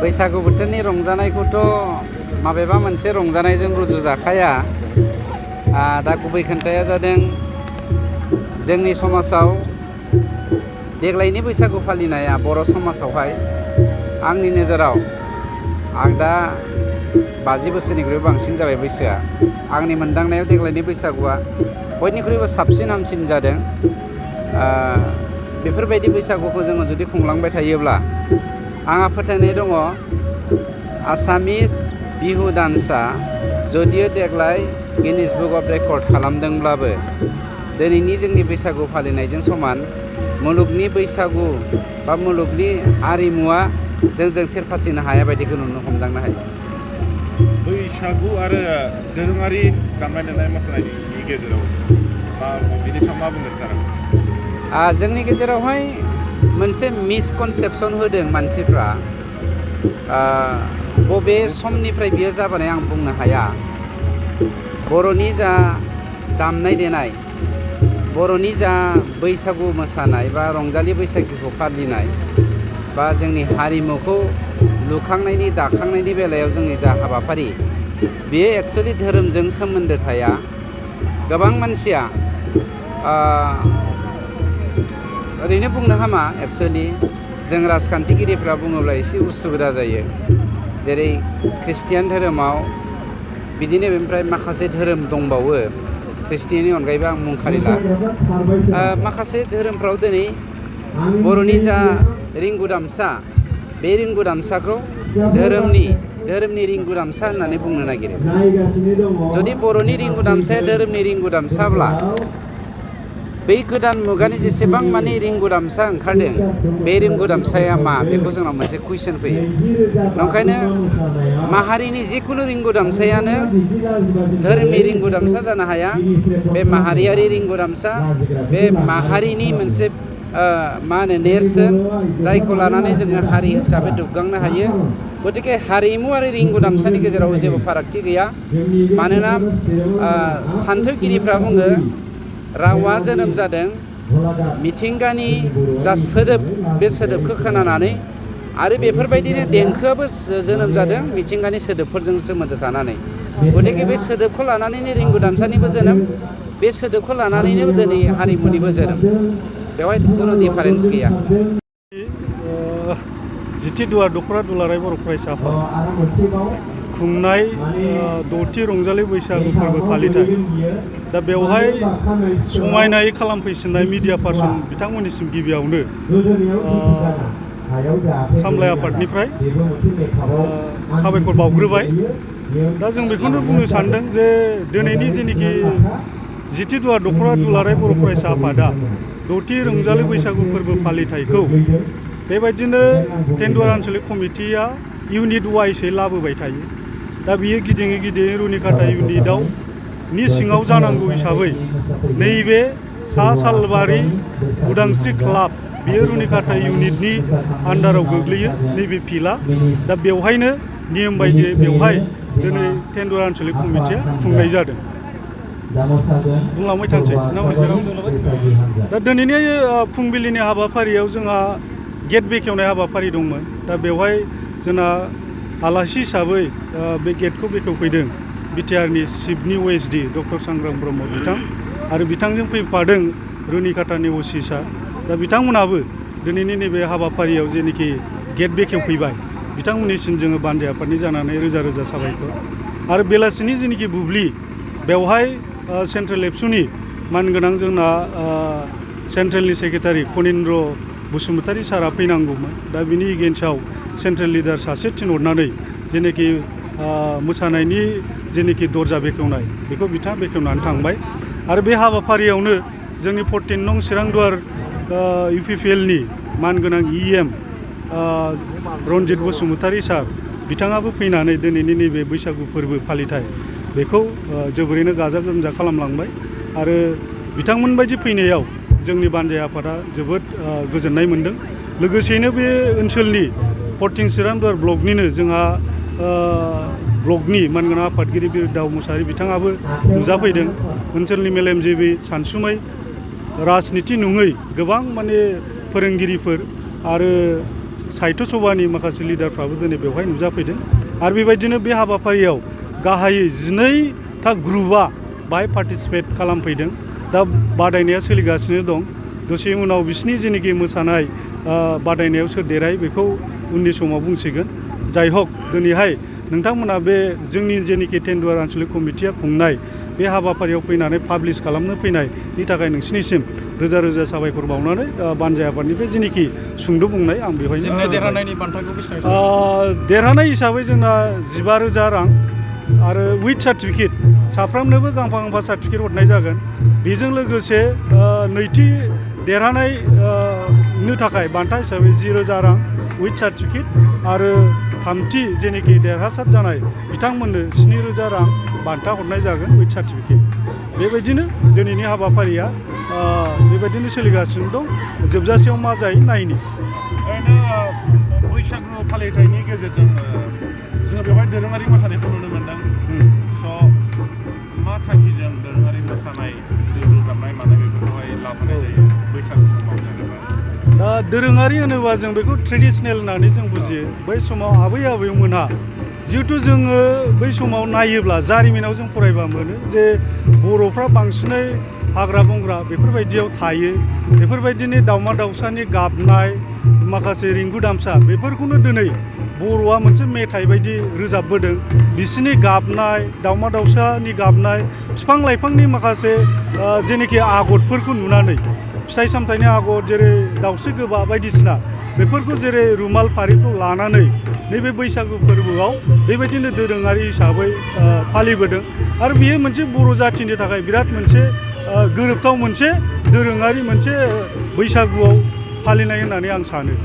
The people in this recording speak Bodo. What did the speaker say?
बैसागु बोथोरनि रंजानायखौथ' माबेबा मोनसे रंजानायजों रुजुजाखाया। दा गुबै खोन्थाया जादों जोंनि समाजाव देग्लायनि बैसागु फालिनाया बर' समाजावहाय आंनि नोजोराव आं दा 50 बोसोरनिख्रुइबो बांसिन जाबाय बैसोआ। आंनि मोनदांनायाव देग्लायनि बैसागुआ बयनिख्रुइबो साबसिन हामसिन जादों। बेफोरबायदि बैसागुखौ जोङो जुदि खुंलांबाय थायोब्ला आंहा फोथायनाय दङ आसामिस बिहु डान्सआ जदियो देग्लाय गिनिस बुक अफ रेकर्ड खालामदोंब्लाबो दिनैनि जोंनि बैसागु फालिनायजों समान मुलुगनि बैसागु बा मुलुगनि आरिमुआ जोंजों फेरफाथिनो हाया बायदिखौ नुनो हमदांनो हायो। बैसागु आरो दोरोङारि दामनाय देनाय मोसानायनि गेजेराव बिनि सायाव मा बुंगोन सार? जोंनि गेजेरावहाय मोनसे मिसकनसेपसन होदों मानसिफ्रा। बबे समनिफ्राय बियो जाबोनाय आं बुंनो हाया। बर'नि जा दामनाय देनाय, बर'नि जा बैसागु मोसानाय बा रंजालि बैसागुखौ फालिनाय बा जोंनि हारिमुखौ लुखांनायनि दाखांनायनि बेलायाव जोंनि जा हाबाफारि बेयो एक्सुवेलि धोरोमजों सोमोन्दो थाया। गोबां मानसिया ओरैनो बुंनो हामा, एक्सुवेलि जों राजखान्थिगिरिफ्रा बुङोब्ला एसे उसुबिदा जायो। जेरै ख्रिस्टियान धोरोमाव बिदिनो बेनिफ्राय माखासे धोरोम दंबावो, ख्रिस्टियाननि अनगायैबो आं मुं खारिला। माखासे धोरोमफ्राव दिनै बर'नि जा रिंगु दामसा, बे रिंगु दामसाखौ धोरोमनि रिंगु दामसा होननानै बुंनो नागिरो। जुदि बर'नि रिंगु दामसाया धोरोमनि रिंगु दामसाब्ला बै गोदान मुगानि जेसेबां माने रिंगु दामसा ओंखारदों बे रिंगु दामसाया मा, बेखौ जोंनाव मोनसे कुइसन फैयो। ओंखायनो माहारिनि जिखुनु रिंगु दामसायानो धोरोमनि रिंगु दामसा जानो हाया। बे माहारियारि रिंगु दामसा, बे माहारिनि मोनसे नेरसोन, जायखौ लानानै जोङो हारि हिसाबै दुग्गांनो हायो। गतिके हारिमु आरो रिंगु दामसानि गेजेराव जेबो फारागथि गैया। मानोना सान्थौगिरिफ्रा बुङो रावा जोनोम जादों मिथिंगानि जा सोदोब, बे सोदोबखौ खोनानानै, आरो बेफोरबायदिनो देंखोआबो जोनोम जादों मिथिंगानि सोदोबफोरजों सोमोन्दो थानानै। गतिके बे सोदोबखौ लानानैनो रिंगु दामसानिबो जोनोम, बे सोदोबखौ लानानैनो दिनै हारिमुनिबो जोनोम। बेवहाय खुनु डिफारेन्स गैया। जिथि दुवार दख'रा दुलाराय बर' फरायसा आफाद खुंनाय 6थि रंजालि बैसागु फोरबो फालिथाय, दा बेवहाय समायनायै खालामफैसिननाय मिडिया पार्सन बिथांमोननिसिम गिबियावनो सामलाय आफादनिफ्राय साबायखर बावग्रोबाय। दा जों बेखौनो बुंनो सानदों जे दिनैनि जेनोखि जिथि दुवार दख'रा दुलाराय बर' फरायसा आफादा 6थि रंजालि बैसागु फोरबो फालिथायखौ बेबायदिनो टेन्डुवार आनसलिक कमिटिया इउनिट वाइसै लाबोबाय थायो। दा बियो गिदिङै गिदिङै रुनिकाटा इउनिटआव नि सिङाव जानांगौ हिसाबै नैबे सा सालबारि उदांस्रि क्लाब, बियो रुनिकाटा इउनिटनि आन्डाराव गोग्लैयो नैबे फिल्डआ। दा बेवहायनो नियम बायदियै बेवहाय दिनै टेन्डुवार आनसलिक कमिटिया खुंनाय जादों। बुंलांबाय थानोसै दा दिनैनि फुंबिलिनि हाबाफारियाव जोंहा गेट बेखेवनाय हाबाफारि दंमोन। दा बेवहाय जोंना आलासि हिसाबै बे गेटखौ बेखेवफैदों बिटिआरनि चिफनि OSD डक्टर सांग्रां ब्रह्म बिथां, आरो बिथांजों फैफादों रुनिकाटानि OC सार। दा बिथांमोनाबो दिनैनि नैबे हाबाफारियाव जेनोखि गेट बेखेवफैबाय, बिथांमोननिसिम जोङो बानजाय आफादनि जानानै रोजा रोजा साबायखर। आरो बेलासिनि जेनोखि बुब्लि, बेवहाय सेन्ट्रेल एबसुनि मानगोनां जोंना सेन्ट्रेलनि सेक्रेटारि कनिन्द्र बसुमतारी सारा फैनांगौमोन। दा बिनि एगेन्स्टआव सेन्ट्रेल लिडार सासे थिनहरनानै जेनोखि मोसानायनि जेनोखि दरजा बेखेवनाय, बेखौ बिथाङा बेखेवनानै थांबाय। आरो बे हाबाफारियावनो जोंनि 14 नं चिरांदुवार UPPLनि मानगोनां EM रन्जित बसुमतारी सार, बिथाङाबो फैनानै दिनैनि नैबे बैसागु फोरबो फालिथाय बेखौ जोबोरैनो गाजा गोमजा खालामलांबाय। आरो बिथांमोन बायदि फैनायाव जोंनि बानजाय आफादा जोबोद गोजोननाय मोनदों। लोगोसेयैनो बे ओनसोलनि 14 चिरांदुवार ब्लकनिनो जोंहा ब्लकनि मानगोनां आफादगिरि बिरदाव मुसाहारि बिथाङाबो नुजाफैदों। ओनसोलनि मेलेमजिबि सानसुमै राजनिति नङै गोबां माने फोरोंगिरिफोर आरो साहित्य सभानि माखासे लिडारफ्राबो दिनै बेवहाय नुजाफैदों आरो बेबायदिनो बे हाबाफारियाव गाहायै 12था ग्रुपआ बाहाय पार्टिसिपेट खालामफैदों दा बादायनाया सोलिगासिनो दं दसे उनाव बिसिनि जेनोखि मोसानाय बादायनायाव सोर देरहायो बेखौ उननि समाव बुंसिगोन जाय हक दिनैहाय नोंथांमोना बे जोंनि जेनोखि टेन्डुवार आनसलिक कमिटिया खुंनाय बे हाबाफारियाव फैनानै पाब्लिश खालामनो फैनायनि थाखाय नोंसिनिसिम रोजा रोजा साबायखर बावनानै बानजाय आफादनिफ्राय जेनोखि सुंद' बुंनाय आं बेवहायनो देरहानायनि बान्थाखौ बेसेबां देरहानाय हिसाबै जोंना 15,000 रां आरो उइथ सार्टिफिकेट साफ्रोमनोबो गांफा गांफा सार्टिफिकेट हरनाय जागोन बेजों लोगोसे नैथि देरहानायनो थाखाय बान्था हिसाबै 10,000 रां उइथ सार्टिफिकेट आरो थामथि जेनोखि देरहासार जानाय बिथांमोननो 7,000 रां बान्था हरनाय जागोन उइथ सार्टिफिकेट बेबायदिनो दिनैनि हाबाफारिया बेबायदिनो सोलिगासिनो दं जोबजासेयाव मा जायो नायनि ओरैनो बैसागु फालिथायनि गेजेरजों जोङो बेवहाय दोरोङारि मोसानायखौ नुनो मोन्दों स' मा थांखिजों दोरोङारि मोसानाय रोजाबनाय मानाय बेफोरखौहाय लाबोनाय जायो बैसागु समाव जेनेबा दा दोरोङारि होनोबा जों बेखौ ट्रेडिसनेल होननानै जों बुजियो बै समाव आबै आबौमोनहा जिहेथु जोङो बै समाव नायोब्ला जारिमिनाव जों फरायबा मोनो जे बर'फ्रा बांसिनै हाग्रा बंग्रा बेफोरबायदियाव थायो बेफोरबायदिनो दाउमा दाउसानि गाबनाय माखासे रिंगु दामसा बेफोरखौनो दिनै बर'आ मोनसे मेथाइ बायदि रोजाबबोदों बिसिनि गाबनाय दाउमा दाउसानि गाबनाय बिफां लाइफांनि माखासे जेनोखि आगरफोरखौ नुनानै फिथाइ सामथाइनि आगर जेरै दाउस्रि गोबा बायदिसिना बेफोरखौ जेरै रुमाल फारिफ्राव लानानै नैबे बैसागु फोरबोआव बेबायदिनो दोरोङारि हिसाबै फालिबोदों आरो बेयो मोनसे बर' जाथिनि थाखाय बिराद मोनसे गोरोबथाव मोनसे दोरोङारि मोनसे बैसागुआव फालिनाय होननानै आं सानो